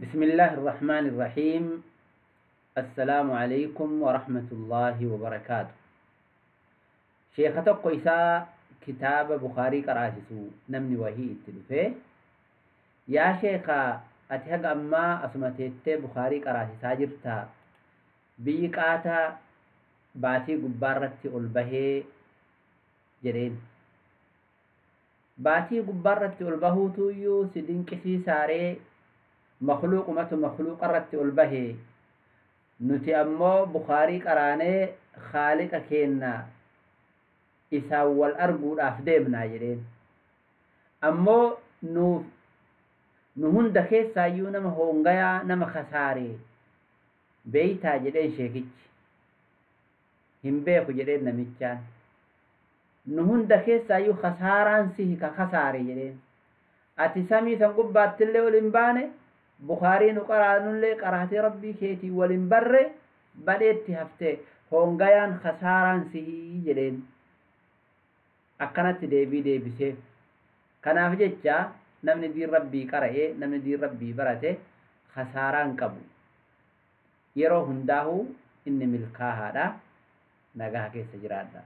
بسم الله الرحمن الرحيم. السلام عليكم ورحمة الله وبركاته. شيخ tokko isaa kitaaba Bukaarii qaraasisu namni wahii itti dhufee, "Yaa sheekaa, ati haga ammaa asuma teettee Bukaarii qaraasisaa jirtaa? Biyyi qaataa baatii gubbaarratti ol bahee," jedheen. "Baatii gubbaarratti ol bahuutuyyuu si dinqisiisaaree? Makluuqumatu makluuqarratti ol bahee, nuti ammoo Bukaarii qaraanee Khaaliqa keenna isaan wal arguudhaaf deemnaa," jedheen. "Ammoo nuuf nu hunda keessaayyuu nama hoongayaa, nama kasaaree beeytaa?" jedheen sheekichi. "Hin beeku," jedheen namichaan. "Nu hunda keessaayyuu kasaaraan sihi ka kasaare," jedheen. "Ati samii san gubbaattillee ol hin baane, Bukaarii nu qaraanullee qaraatee Rabbii keetii wal hin barre, badheetti haftee, hoongayaan kasaaraan sihii," jedheen. Akkanatti deebii deebiseef. Kanaaf jecha namni diin Rabbii qara'ee, namni diin Rabbii barate kasaaraan qabu. Yeroo hundaa'uu inni milkaahaadha. Nagaa keessa jiraadha.